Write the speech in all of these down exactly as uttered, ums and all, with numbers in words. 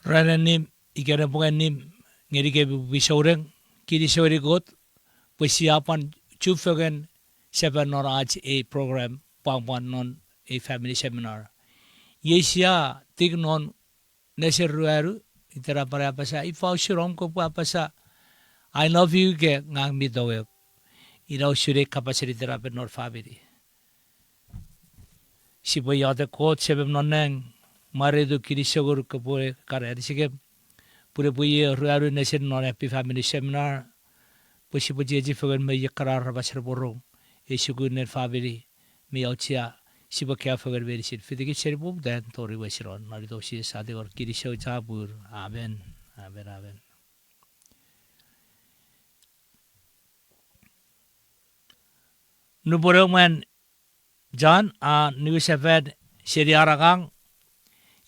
Ran annim, ika nepwong annim, ngenikemi pwi souneng, kinisou ngeni Kot, pwe sia pwan chufengen sefan non ach ei program, pwapwan non ei family seminar. Iei sia tik non nesen ruanu, itenapan a apasa, ifa usun om kopwe apasa, I love you ika ngang mi tongek. Ina usun ei kapasen itenapen non famini. Sipwe iotek. Kot Semem non nang, mwareituk, kinisou ngonuk kopwe kan anisikem, pun epwe iei ruanu nesen non happy family seminar, pwe sipwe chiechi fengen me iei ekkana aramas repwe rong ei sukunen famini mi auchea. Sipwe kaeo fengen meinisin. Fitikich seni poputan tori wesinon, non iten Jises a tingor, kinisou chapur. Amen. Amen, amen. Nupwen ewe mwan John a niwinsefan seni an angang,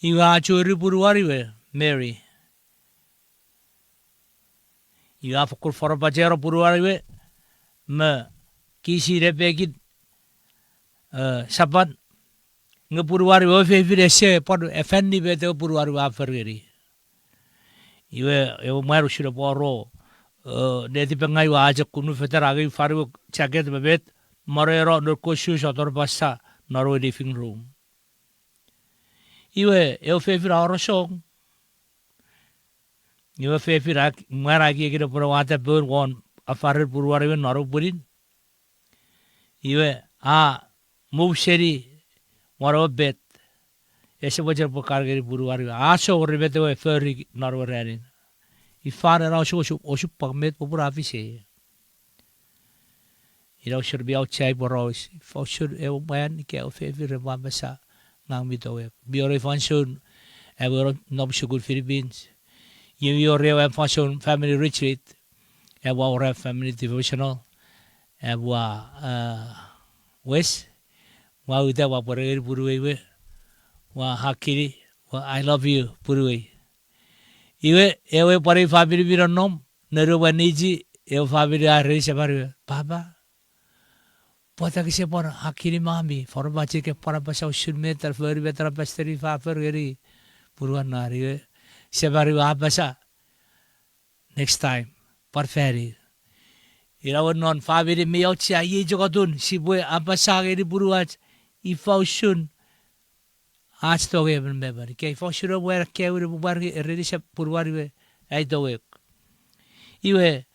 iwe a churi punuan we, Mary. Iwe a fokkun foropacheno punuan we me kisi nepekin, e, sapan, nge punuan we, ewe fefin ese pwan afanni met ewe punuan we a fori ngeni. Iwe ewe mwan usun epwe wor, e, netipengaw we a chok kunufetan, angei fan we jacket me met, mwareno noun kewe sus, oton pasta non ewe living room. Iwe ewe fefin a wor song. Iwe fefin a, mwan a ekieki epwe ne wata poun won afaren punuan we non ewe pwinin. Iwe a move seni won ewe bed. Ese mochen epwe kan ngeni punuan we. A song ren met ewe fori non ewe ranin. Ifan ena osukosuk, osupwang, met popun a fis ei. Ina usun mi auchea ei poraus. Ifa usun ewe mwan ika ewe fefin repwe apasa, ngang mi tongek. Mi wor ei fansoun, am aua nom sukun Philippines. Iwe mi wor ewe am fansoun family retreat, am aua wor am family devotional, am aua, e, wes, ua uta, ua pwere ngeni punuei we, ua hakini, ua I love you punuei. Iwe ewe pwan ei famini mi nonnom, noun we mwan Niji, ewe famini a ereni seman we, papa, pwata kese pwan hakini mami, foropach ika pwan apasa usun met a fori, met ena pastor a fori ngeni punuan na. Iwe seman we a apasa, next time, pwan fani. Ina we non famini mi auchea iei chok atun sipwe apasa ngeni punuach ifa usun ach tongei emon me emon. Ika ifa usun ewe mwan kewe epwe pwan ereni punuan we, ai tongek. Iwe,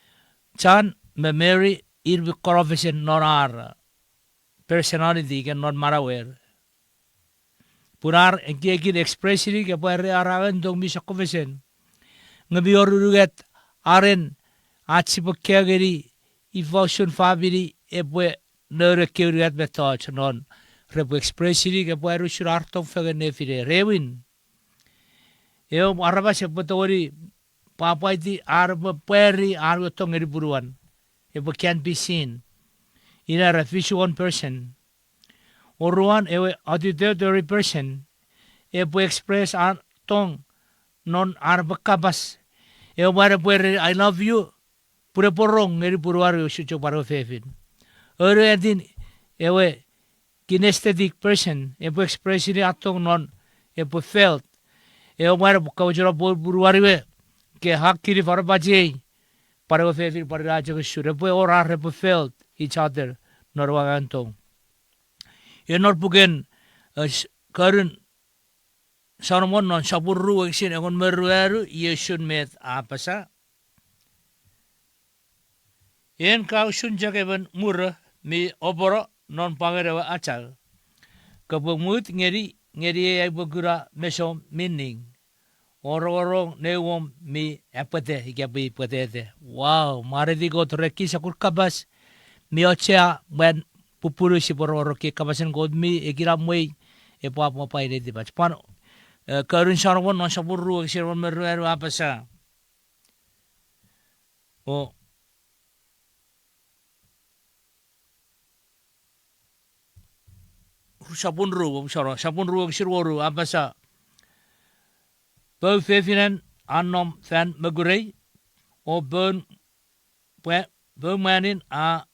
John me Mary ir mi konofesen non ar personality ika non manauer. Pun ar ekiekin expressini ika pwe ar angangen tong mi sokkofesen. Nge mi wor unungat aren ach sipwe kaeo ngeni ifa usun famini epwe noun ekkewe unungat mettoch non repwe expressini ika pwe ar usun ar tong fengen nefiner. Aewin, ewe aramas epwe tongeni pwapwaiti ar epwe pwari an we tong ngeni punuan. Epwe can be seen. Ina era visual person. Oruan, ewe auditory person, epwe express an tong non an epwe kapas. Ewe mwan epwe ereni I love you, pun epwe rong ngeni punuan we usun chok pwan ewe fefin. Aruatin, ewe kinesthetic person, epwe expressini an tong non epwe felt. Ewe mwan epwe kamochuno poun punuan we, ke hakini foropach ei, pwan ewe fefin pwan ina chok usun, epwe wor ar repwe felt each other non ewe angangen tong. Iwe non puken, e, Konun Solomon non sopun ru wokisin engon me ruanu, iei usun met a apasa. En ka usun chok emon muro mi opono non pwangen ewe achau. Kopwe mut ngeni, ngeniei aipwe kuna mesom mi ning, o rongorong neuwom mi apwete ika pwe pwetete. Wow, mwareiti Kot ren ekkei sokkun kapas mi auchea mwen pupunu sipwe rongorong. Ekkei kapasen Kot mi ekinamwei, epwe apwapwai netipach. Pwan, e, Konun Solomon non sopun ru wokisin engon me ruanu a apasa, o, sopun ru, sopun ru wokisin wonu a apasa, poun fefinan a nom fan mokurei, o poun, pwe, poun mwanin a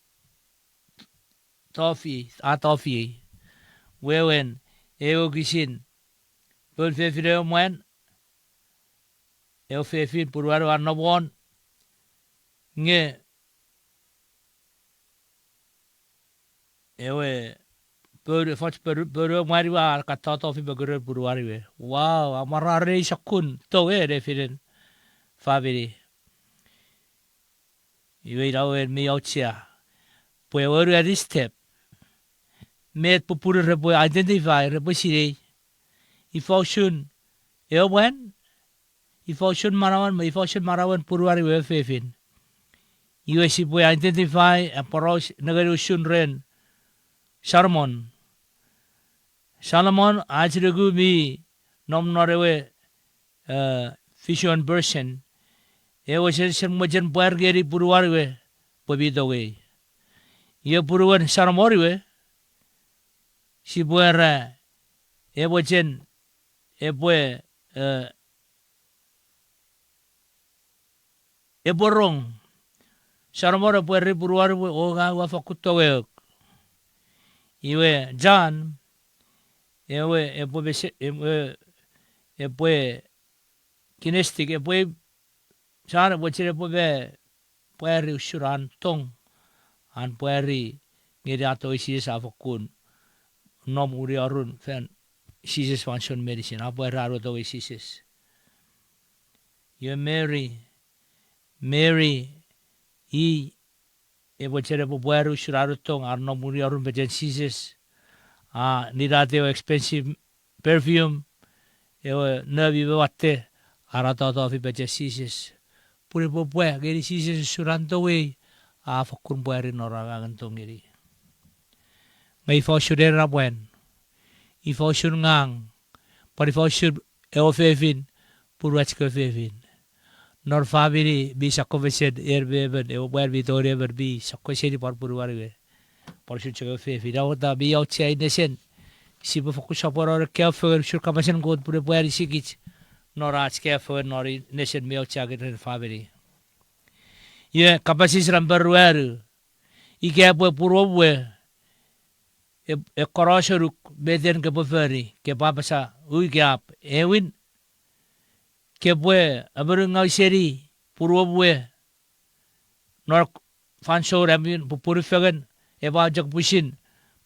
tofi, a tofiei. Wewen, ewe wokisin, poun fefin ewe mwan, ewe fefin punuan we a nom won, nge ewe, ponu, efoch ponu, ponu ewe mwan we a kan totofi mokuren punuan we. Wow, amwarar ei sokkun tonge nefinen famini. Iwe ina wewen mi auchea pwe ewe anuon step, met pupunu repwe identify, repwe sinei ifa usun ewe mwan, ifa usun manauan me ifa usun manauen punuan we ewe fefin. Iwe sipwe identify, aporaus nengeni usun ren Solomon. Solomon ach nuku mi nom non ewe, eh, vision person. Ewe sense mochen pwar ngeni punuan we pwe mi tongei. Iwe punuen Solomon we, sipwe era, ewe chen, epwe, eh, epwe rong. Solomon epwe ereni punuan we, o ngang ua fakkun tongeok. Iwe John, ewe epwe mese-, epwe, epwe kinesthetic, epwe, John epwe chen epwe me pwari usun an tong, an pwari ngeni an tongei Jises a fakkun nom uni arun fan Jises fansoun meinisin, a pwari an we tongei Jises. Iwe Mary, Mary, i epwe chen epwe pwari usun an we tong, an nom uni arun pechen Jises, a ninati ewe expensive perfume, ewe nom mi watte, a ra totofi pechen Jises. Pun epwe pwa ngeni Jises usun an tongei, a fakkun pwari non angangen tong ngeni. Nge ifa usun en ena mwan, ifa usun ngang, pwan ifa usun ewe fefin, punuach kewe fefin. Non famini mi sokkofesen, en me emon, ewe mwan mi tongeni emon mi sokkofeseni pwan punuan we. Pwan usun chok ewe fefin. Ina pwata mi auchea nesen, sipwe fokkun sopweno ne kaeo fengen usun kapasen Kot pun epwe anisikich non ach kaeo fengen non nesen mi auchea ren famini. Iwe kapas eis nampa ruanu, ika epwe punuom we, e, ekkono senuk, met en kopwe fori, kopwe apasa, ui, ika ap, ewin, kopwe amonungau seni punuom we non fansoun am pupunu fengen, epwe chok pwisin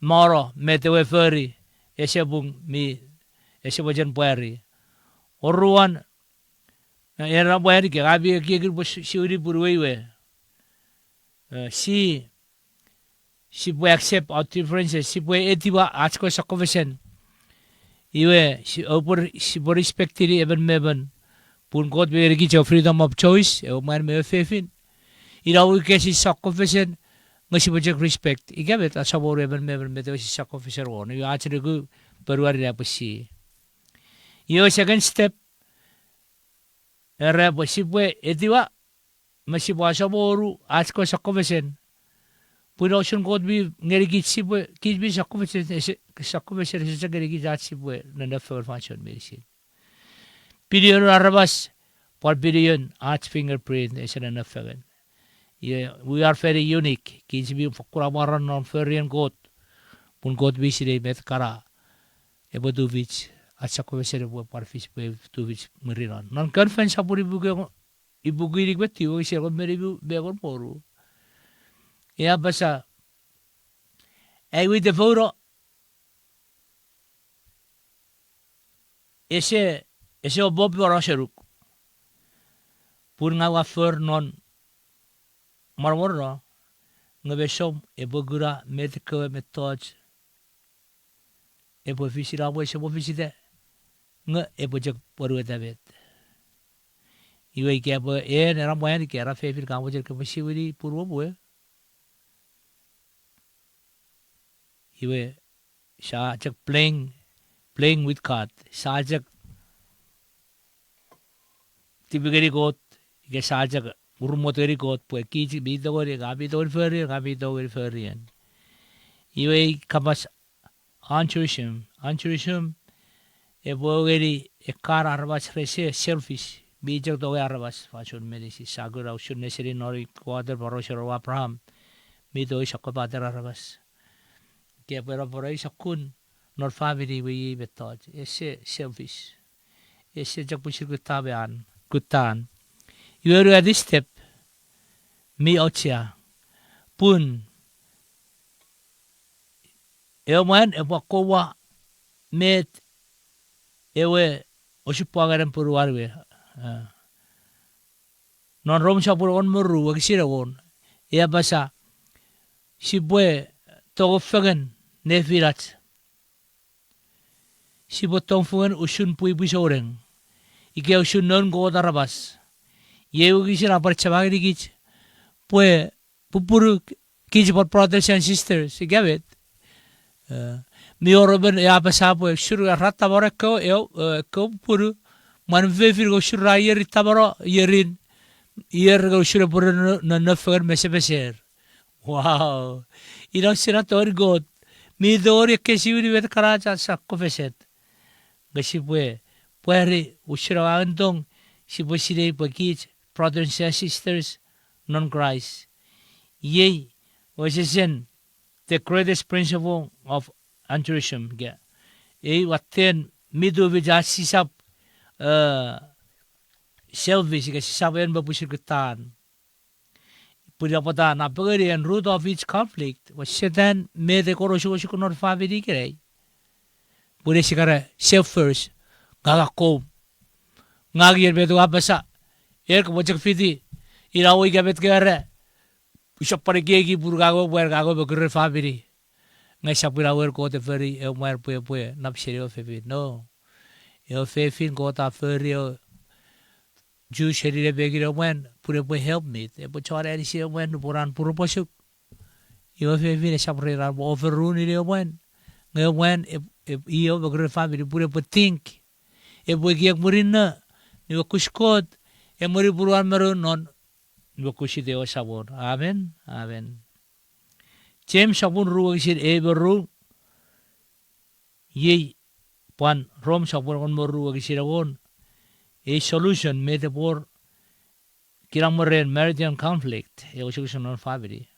mano met ewe fori, ese pung mi, ese mochen pwari. Oruan, ena mwan ika ami ekiekin pwe si-, siwini punuei we. Eh, si, sipwe accept our differences, sipwe etiwa ach kewe sokkofesen. Iwe, si-, oupwe, sipwe respectini emon me emon. Pun Kot mi ngenikich ewe freedom of choice, ewe mwan me ewe fefin. Ina ika si sokkofesen, nge sipwe chok respect. Ika met a samonu emon me emon met ewe si sokkofesen won. Iwe ach nuku ponuan ina epwe si. Iwe second step, era pwe sipwe etiwa, me sipwe asamonu ach kewe sokkofesen. Pun usun Kot mi ngenikich sipwe, kich mi sokkofesen, ese, sokkofesen ese chok ngenikich ach sipwe nonnom fengen fansoun meinisin. Billion aramas, pwan billion ach fingerprint ese nonnom fengen. Iwe, we are very unique. Kich mi fokkun amwarar non forien Kot. Pun Kot mi sinei met kana epwe tufich, ach sokkofesen epwe pwan fis pwe tufich mwirin non. Non Confession sopun ipuku, ipuku inik me tiu, wokisin engon me nimu me engon me wonu, e apasa, ai witefouno ese, ese omop won senuk. Pun ngang ua for non manaman no, nge mesom epwe kuna met kewe mettoch epwe fis ina mwo ese mwo fisita, nge epwe chok pwonueta met. Iwe ika epwe en ena mwan ika ena fefin ka mochen kopwe siwini punuom we, iwe, sia chok playing, playing with God. Sia chok tipi ngeni Kot, ika sia chok urumot ngeni Kot pwe kich mi tongeni, ngang mi tongeni forien, ngang mi tongeni forien. Iwe ei kapas altruism, altruism, epwe ngeni ekkan aramas rese selfish, mi chok tongei aramas fansoun meinisin. Sia kuna usun neseni non ei quarter porausen Abraham, mi tongei sokkopaten aramas. Ika epwe ena pwora ei sokkun non famini we iei mettoch, ese selfish. Ese chok pwisin kutta me an. kuttan. Iwe aruan step mi auchea. Pun ewe mwan epwe akkowa met ewe osupwangen punuan we. Non Rom sopun engon me ru wokisin engon, e apasa, sipwe tong fengen nefinach. Sipwe tong fengen usun pwipwi souneng, ika usun noun Kot aramas. Iei wokisin a pwan achema ngenikich pwe pupunu kich pwan brothers and sisters, ika met. Mi wor emon e apasa pwe usun ra tamano ekkewe, ekkewe pupunu, mwan me fefin, nge usun ra ieri tamano, ierin, ier nge usun epwe nonnom fengen mesemeser. Wow. Ina usun atoen Kot. Mi tongeni ekkesiwini met kana ach sa kofesen. Nge sipwe pwari usun ewe angen tong, sipwe sinei pwe kich brothers and sisters non Kraist. Iei wesewesen the greatest principle of altruism, ika ei watten mi tufich ach sisap selfish, ika sisap en me pwisin kuttan. Pun ina pwata napengeni en root of each conflict, wesewesen met e kon osukosuk non famini ikenai. Pun ese kan self first, ngang akkom. Ngang ien met ua apasa, en kopwe chok fiti, ina we ika met ke era, usap pwan ekieki pun ngang ewe mwan, ngang ewe mokuren famini. Nge esap ina we Kot e fori ewe mwan pwe epwe nap seni ewe fefin. No. Ewe fefin Kot a fori ewe Jew seni nepekin ewe mwan pun epwe helpmeet, epwe chon anisi ewe mwan nupwen an puroposuk. Iwe fefin esap ren an overrule-ini ewe mwan. Nge ewe mwan, i ewe mokuren famini pun epwe think, epwe ekiek murinno, niuokus Kot, emweni punuan me noun, non niuokusiti ewe Samon. Amen. Amen. James sopun ru wokisin ew me ru, iei pwan Rom sopun engon me ru wokisin engon, ei solution met epwe wor kinamwe ren marital conflict, ewe osukosuk non famini.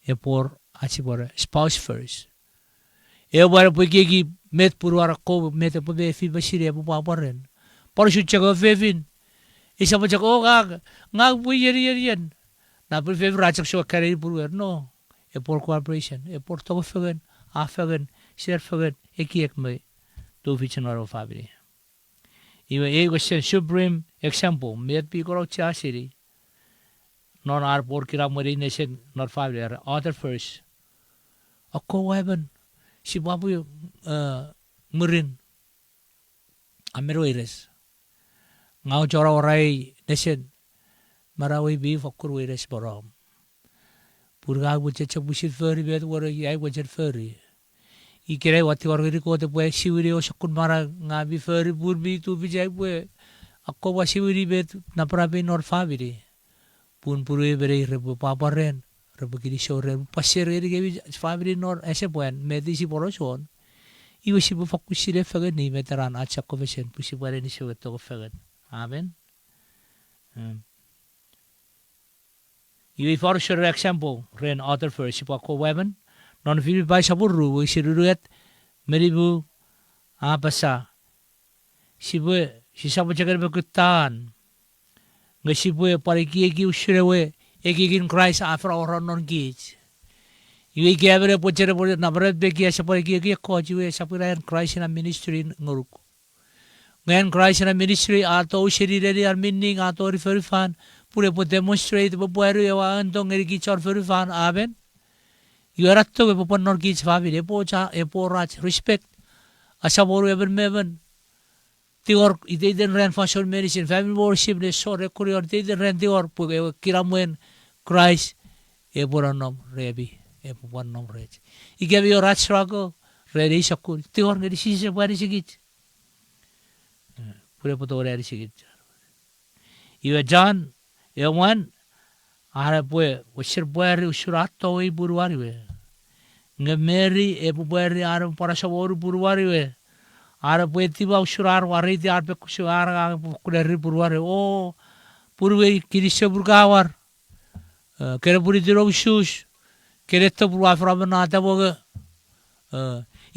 Epwe wor ach sipwe era spouse first. Ewe mwan epwe ekieki met punuan akkom, met epwe mefi me sinei epwe pwapwa ren. Pwan usun chok ewe fefin, esap chok o ngang, ngang pwe ien, ien, ien. Napun fefin ra chok sokkaneini punuer, no. Epwe wor cooperation, epwe wor tong fengen, a fengen, ser fengen, ekiek me tufich non ewe famini. Iwe ei wesen supreme example, met mi kon auchea seni non ar epwe wor kinamwe nesen non famini, other first. Akkowa emon, sipwe pwi, mwirin, a men weires. Ngang chon awora ei nesen, manauei mi fokkun weires me nom. Pun ngang mochen chok pwisin fori met won ai mochen fori. Ikenai ua tingor ngeni Kot epwe siwini ewe sokkun manau ngang mi fori pun mi tufich ai upwe akkom ua siwini met napanapei non famini. Pun punuei me nei repwe pwapwa ren, repwe kinisou ren, pwan ser ngenikemi famini non ese pwan met isi pworaus won. Iwe sipwe fokkun sinei fengeni met ena ach sa kofesen pwe sipwe anisi ewe tong fengen. Amen. Iwe ifa usun example ren other first, sipwe akkowa emon, non Filipai sopun ru wokisin unungat me nimu, a apasa, sipwe, sisap chok en me kuttan, nge sipwe pwan ekieki usun ewe ekiekin Kraist a fen awora non kich. Iwe ika emon epwe chok epwe napanap pwe ika ese pwan ekieki ekkoch, iwe esap ina an Kraist ena ministry ngonuk. Nge an Kraist ena ministry a tou seni neni an meaning a tori fonufan, pun epwe demonstrate, epwe pwari ewe angen tong ngeni kich chon fonufan, amen. Iwe ena tong epwe pwan non kich famini, epwe wor ach respect, asamonu emon me emon. Tingor iteiten ran fansoun meinisin, family worship, nesor, ekunion, iteiten ran tingor pwe ewe kinamwen Kraist epwe nonnom remi, epwe pwan nom rech. Ika mi wor ach struggle ren ei sokkun, tingor ngeni Jises epwe anisikich. Pun epwe tongeni anisikich. Iwe John, ewe mwan, are epwe wesen pwari usun a tongei punuan we. Nge Mary epwe pwari are pwan asamonu punuan we. Are epwe etiwa usun ar wareiti ar pekus we, ar ngang epwe fokkun ereni punuan we, o, punuei, kinisou pun ka war. Kene pwiniti noum sus. Kene to pun ua fen amonnata mongo.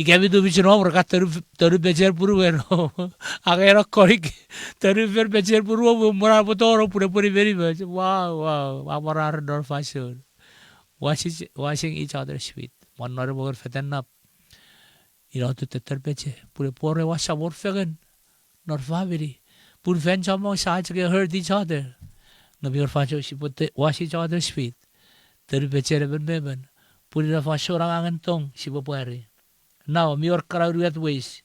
Ika mi tufich nom, re kan tonu, tonu pechen punuer. Angei ena konik, tonu fen pechen punuom, mwen an epwe tonong, pun epwe nimenimoch. Wow, wow, amwarar non fansoun. Washing, washing each other's feet. Mwan non mongon fetan nap. Ina otun tetten peche, pun epwe wor ew asamon fengen non famini. Pun fan chommong sia chok hurt each other. Nge mi wor fansoun sipwe te-, wash each other's feet. Tonu pechen emon me emon. Pun ina fansoun angangen tong sipwe pwari. Now, mi wor kana unungat ways.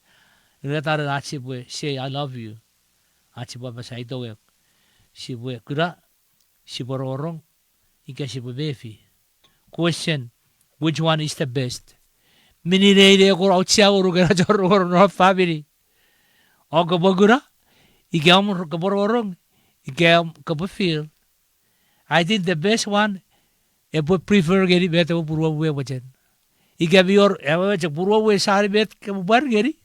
Unungat anen ach sipwe say, I love you. Ach sipwe apasa, ai tongek. Sipwe kuna, sipwe rongorong, ika sipwe mefi. Question, which one is the best? Minne ine ine ekkoch auchea ngonuk ena chon rongorong non famini. Om kopwe kuna, ika om kopwe rongorong, ika om kopwe feel. I think the best one, epwe prefer ngeni met ewe punuom we mochen. Ika mi wor, ewe chok punuom we sani met kopwe pwar ngeni,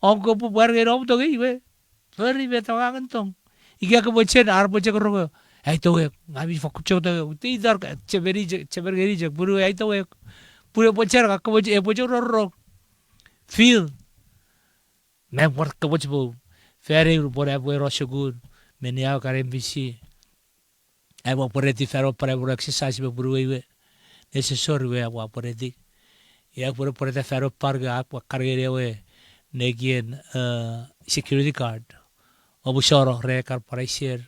om kopwe pwar ngeni om tongei we. Fori met angangen tong. Ika kopwe chen, ar pwe chok rongo. Ai tongek, ngang mi fokkun chok tongek. Titar, chemeni chok, chemen ngeni chok, punuei ai tongek. Pun epwe chen, ka kopwe, epwe chok rongorong. Feel. Me pwan kopwe chepou. Fan eu nupwen aupwe no sukun, me ne au kan M V C. Aupwe pwareti fan ewe pwan aupwe exercise me punuei we. Nesosor we aupwe pwareti. Ia pwe pwareta fan ewe pwan nge aupwe kan ngeni ewe nekien, eh, security guard. Omusano re kan pwan aiser.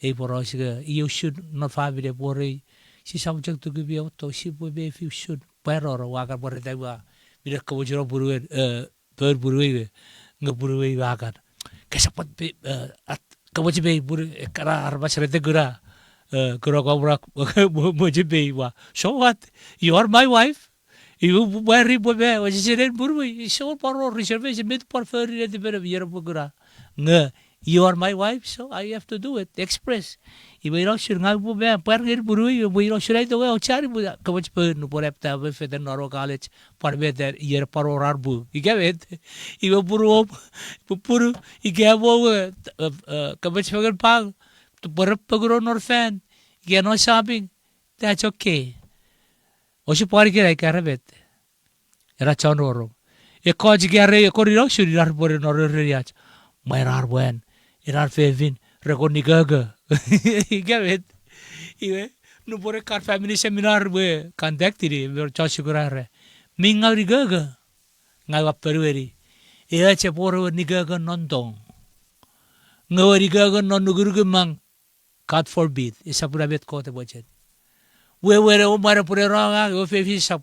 Ei poraus nge, iei usun non famini epwe rei. Sisap chok tukumi ewe tong, sipwe mefi usun. Pwaroro, ua kan pwareta ua. Mine komochuno punuer, eh, poun punuei we. Nge punuei we a kan. Kesap pwan pe, eh, at, komochimei pun, eh, kana aramas rete kuna. Eh, kuna komrak, mo-, mochimei ua. So what? You are my wife. Iwe pwe pwari pwe me, wesesen punuei, so pwan wor reservation, met pwan fori netipen ier pwe kuna. Nge, you are my wife, so I have to do it, express. Iwe ina usun ngang upwe me pwar ngeni punuei, iwe pwe ina usun ai tongei aucheani pwe komoch poun nupwen apta me fetan non college, pwan met ier pwan wor ar puk. Ika met, iwe punuom, pupunu, ika mo we, komoch fengen pang, pwe re pokuno non fan, ika non shopping, that's okay. Ousipwe pwan ikenai ika re met. Ena chon rongorong. Ekkoch ika re kon ina usun ina repwe no rereniach. Mwan ar mwan, ena fefin, re kon nikoko. Ika met. Iwe, nupwen ekkan family seminar we conduct-ini, me chon sukun ra era, mi ngau nikoko. Ngang ua ponueni, ewe chepore we nikoko non tong. Nge we nikoko non nukunuk mang, God forbid, esap ina met Kot e mochen. Wewen ewe mwan epwe rong, ewe fefin esap,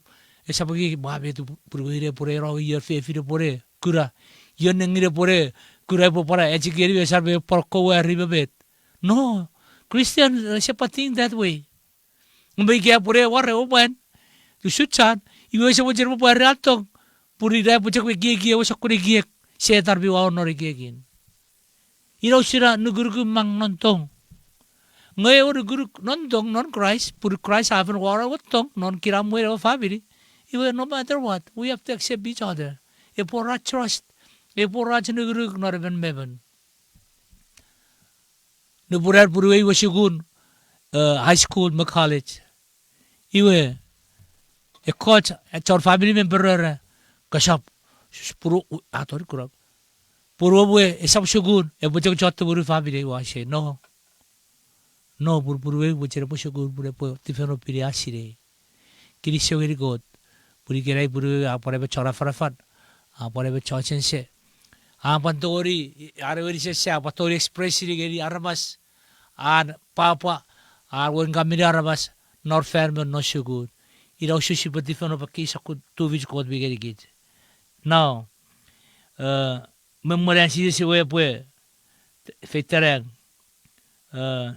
esap ekieki, mwa met punuei epwe rong, ion fefin epwe kuna, ion nengin epwe kuna, epwe pwan echikeni me sar me pwan kowe ari me met. No, Christian, ese pwan think that way. Nge me ika epwe war ewe mwan, usun chan, iwe ese mochen epwe pwari an tong, pun ina epwe chok ekieki ewe sokkun ekiek, Setan mi ua non ekiekin. Ina usun ena nukunuk mang non tong. Nge ewe nukunuk non tong non Kraist, pun Kraist a fen wara ewe tong non kinamwen ewe famini. Iwe no matter what, we have to accept each other. Epwe wor ach trust, epwe wor ach nukunuk non emon me emon. Nupwen an punuei we sukun, eh, high school me college. Iwe, ekkoch, eh, chon family member ra, kosap, s-, punu, u-, a tori kunok. Punuom we esap sukun, epwe chok chon tumunu famini, ua sei, no. No, pun punuei we mochen epwe sukun, pun epwe tifeno pini a sinei. Kinisou ngeni Kot, pun ikenai punuei we a pwan emon chon afanafan, a pwan emon chon sense. A pwan tongeni, an ewe ni sense, a pwan tongeni express-ini ngeni aramas, an pwapwa, an wen ngamini aramas, non famini me non sukun. Ina usun sipwe tifeno pwe ekkei sokkun tufich Kot mi ngenikich. Now, eh, me mwen an Jises ewe epwe feita nang, eh,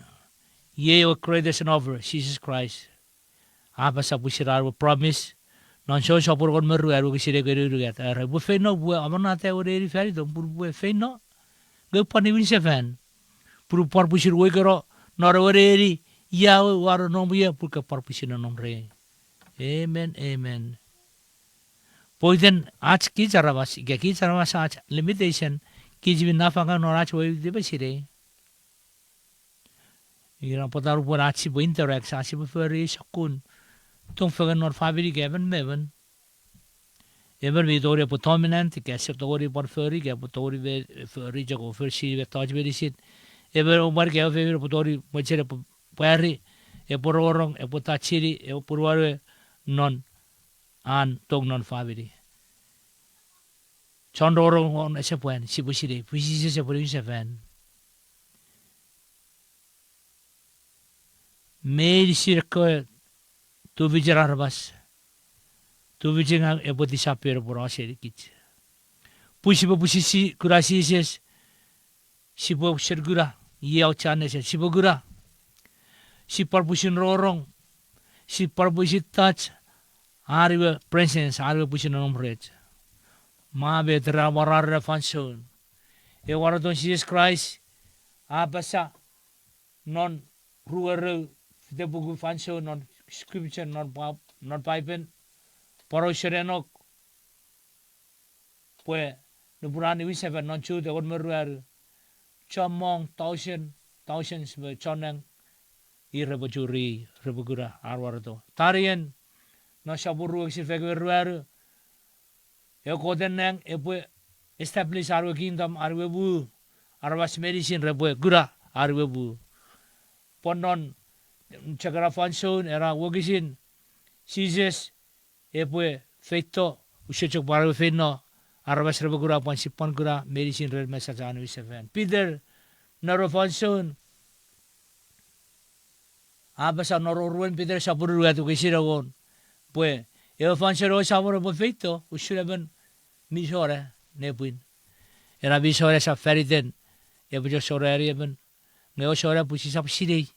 iei ewe greatest and over, Jesus Christ. A apasa pwisin an we promise, non Jon sopun engon me ru an wokisin engon me unungat, a era, upwe feino, upwe amonata ewe neni fan itom, pun upwe feino, nge upwe pwan niwinsefan. Pun upwe pwan pwisin uweikeno non ewe neni ia we ua nonnom ie, pun ka pwan pwisin nonnom rei. Amen, amen. Pokiten ach kich aramas, ika kich aramas ach limitation, kich mi nafangaw non ach weweiti me sinei. Ina pwata nupwen ach sipwe interact, ach sipwe fori ei sokkun tong fengen non famini ika emon me emon, Emon mi tongeni epwe dominant, ika ese tongeni pwan fori, ika epwe tongeni me fori chok o fori seni mettoch meinisin. Emon o pwan ika ewe fefin epwe tongeni mochen epwe pwari, epwe rongorong, epwe tachini, epwe punuan we non an tong non famini. Chon rongorong won ese pwan, sipwe sinei, pwe Jises epwe niwinsefan. Meinisin ekkewe tufichin aramas, tufichin ngang epwe disappear, epwe no senikich. Pwe sipwe pwisin si-, kuna Jises, sipwe pwisin kuna, iei auchean nesen, sipwe kuna. Sipwe pwan pwisin rongorong, sipwe pwan pwisin touch, an we presence, an we pwisin nonnom rech. Ma met ra amwarar ena fansoun. Ewe wareton Jises Kraist, a apasa, non ruerou, fite puku fansoun non scripture, non Paipen, pworausen Enok, pwe nupwen a niwinsefan non Jut engon me ruanu, chommong thousand, thousands me chon nang, ir repwe churi, repwe kuna an wareto. Tanien, non sopun ru wokisin faik me ruanu, ewe Koten nang epwe establish an we kingdom, an we mu, aramas meinisin repwe kuna an we mu. Pwan non chok ena fansoun, ena wokisin, Jises epwe feito, usun chok pwe an we feino, aramas repwe kuna, pwan sipwe pwan kuna meinisin ren mesach an niwinsefan. Peter, non ewe fansoun, a apasa non oruen Peter sopun unungat wokisin engon, pwe ewe fansoun ewe Samon epwe feito usun emon mi sona nepwin. Ena mi sona esap fan iten epwe chok sonaeni emon, nge ewe sona pwe sisap sinei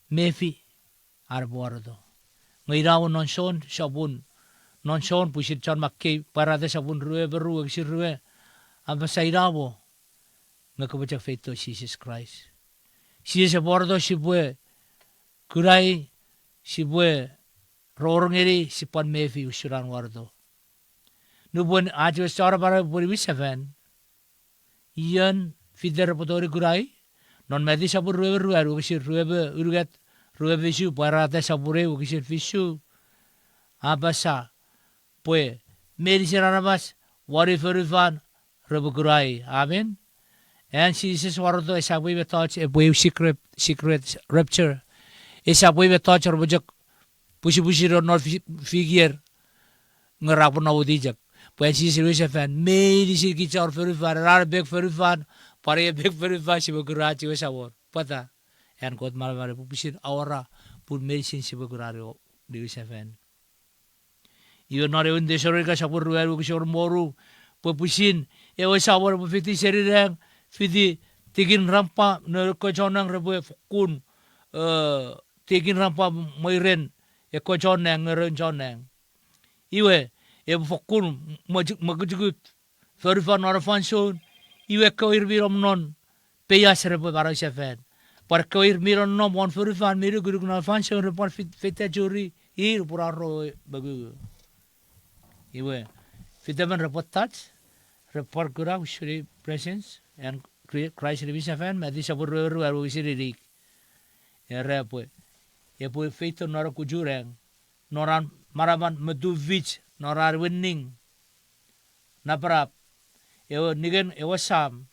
mefi an epwe wareto. Nge ina mo non Jon sopun, non Jon pwisin chon makkei Pwarata sopun rue me ru wokisin rue, a apasa ina mo, nge kopwe chok feito Jises Kraist. Jises epwe wareto, sipwe kunai, sipwe rongorong ngeni, sipwe pwan mefi usun an wareto. Nupwen ach we Saramano epwe niwinsefan, ion Peter epwe tongeni kunai? Non Mati sopun rue me ruanu wokisin rue me unungat, rue me fisu, Pwarata sopun ew wokisin fisu, a apasa pwe meinisin aramas won ei fonufan repwe kunai. Amen. An Jises wareto esap pwe mettoch epwe eu secret, secret rapture. Esap pwe mettoch repwe chok pwesipwesi non non fi-, fikier, nge ra pwan namwot chok. Pwe an Jises niwinsefan, meinisin kich won fonufan, ena epek fonufan, pwan ei epek fonufan, sipwe kuna ach we Samon. Pwata? An Kot manaman epwe pwisin awora, pun meinisin sipwe kuna an we niwinsefan. Iwe non ewe Tesalonika sopun ruanu wokisin engon me wonu, pwe pwisin ewe Samon epwe fiti seni nang, fiti tikin rampa, non ekkewe chon nang repwe fokkun, eh, tikin rampa mwirin ekkewe chon nang, ngeroun chon nang. Iwe, epwe fokkun mwokutukut fonufan non ena fansoun, iwe ekkewe ir mi nom non peias repwe manausefan. Pwan ekkewe ir mi nonnom won fonufan mi nukunuk non ena fansoun repwe pwan feita churi, ir pwe ra rongorong mongungun. Iwe, fitemon repwe touch, repwe pwan kuna usun ei presence an Kri-, Kraist niwinsefan, Mati sopun rue me ruanu wokisin inik. Era pwe, epwe feito non kuchunang, non an manaman mi tufich, non an we ning, napanap, ewe ningen ewe Sam,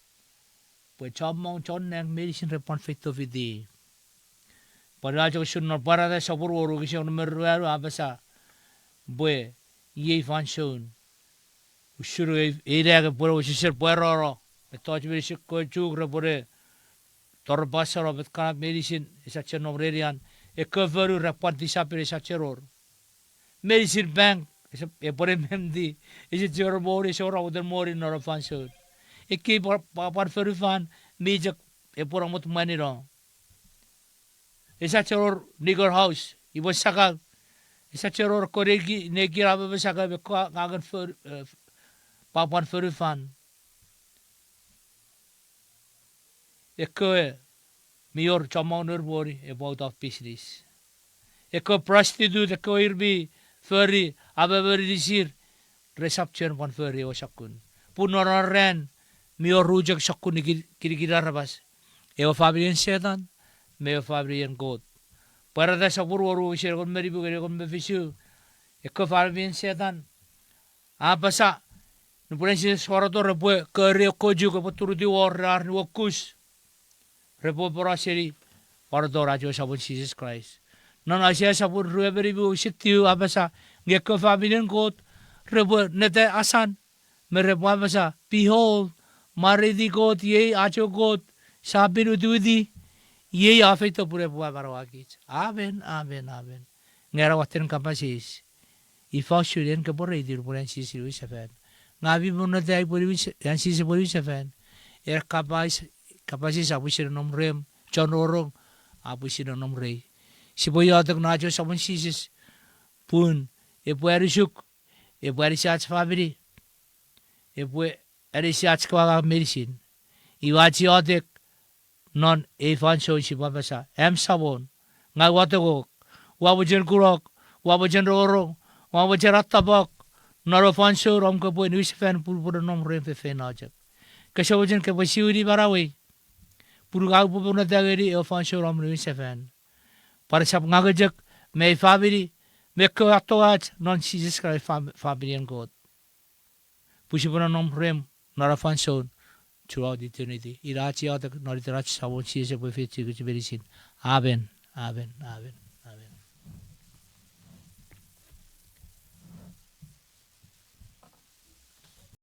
pwe chommong chon nang meinisin repwe pwan feito fiti. Pwan ina chok usun non Pwarata sopun wonu wokisin engon me ruanu a apasa, pwe iei fansoun, usun ei, ei nang epwe wesewesen pwarano, mettoch meinisin ekkewe Chuuk repwe ne toropasano, met kana meinisin esap chuen nom nenian, ekkewe fonu ra pwan disappear, esap chuen wor. Meinisin bank, ese, epwe ne empty, ese chuen wor moni, ese wor amoten moni non ena fansoun. Ekkei pwa-, pwapwan fonufan mi chok epwe namot mwanino. Esap chuen wor nigger house, imwen sakau. Esap chuen wor ekkewe neki, neki ra meme sakau me ekkewe angangen fonu-, eh, pwapwan fonufan. Ekkewe mi wor chommong nour moni epwe out of business. Ekkewe prostitute, ekkewe ir mi fori amomo inisir, resap chuen pwan fori ewe sokkun. Pun non ena ran mi wor ru chok sokkun nikir-, kinikin aramas. Ewe faminien Setan me ewe faminien Kot. Pwarata sopun wonu wokisin engon me nimu ngeni engon me fisu. Ekkewe faminien Setan, A apasa, nupwen an Jises waroto repwe kori ekkoch chuk epwe turutiw wor ren ar nuokus, repwe pworacho seni waroton ach we Samon Jises Kraist. Non Aisea sopun rue me nimu wokisin tiu a apasa, nge ekkewe famini en Kot repwe neta asan, me repwe apasa, Behold, mwareiti Kot iei ach we Kot, sia pin witiwiti, iei a feito pun epwe amanaua kich. Amen, amen, amen. Nge ena watten kapas eis, ifa usun en kopwe reiti nupwen an Jises niwinsefan? Nge mi monneta pwe niwins-, an Jises epwe niwinsefan. Ena kapas, kapas eis a pwisin nom rem, chon rongorong, a pwisin nom rei. Sipwe iotek non ach we Samon Jises, pun epwe anisuk, epwe anisi ach famini, epwe anisi ach kewe angang meinisin. Iwe ach iotek non ei fansoun sipwe apasa, Am Samon, ngang ua tongok, ua mochen kunok, ua mochen rongorong, ua mochen attapok non ewe fansoun om kopwe niwinsefan pun upwe nom rem feinfeino chok. Kose mochen kopwe siwini manauei, pun ngang upwe monneta ngeni ewe fansoun om niwinsefan. Pwan esap ngang chok, me ei famini, me ekkewe a tongach non Jises Kraist fam-, famini en Kot, pwe sipwe nom rem non ena fansoun throughout eternity. Ina ach iotek non iten ach Samon Jises epwe efeiochukich meinisin. Amen, amen, amen, amen.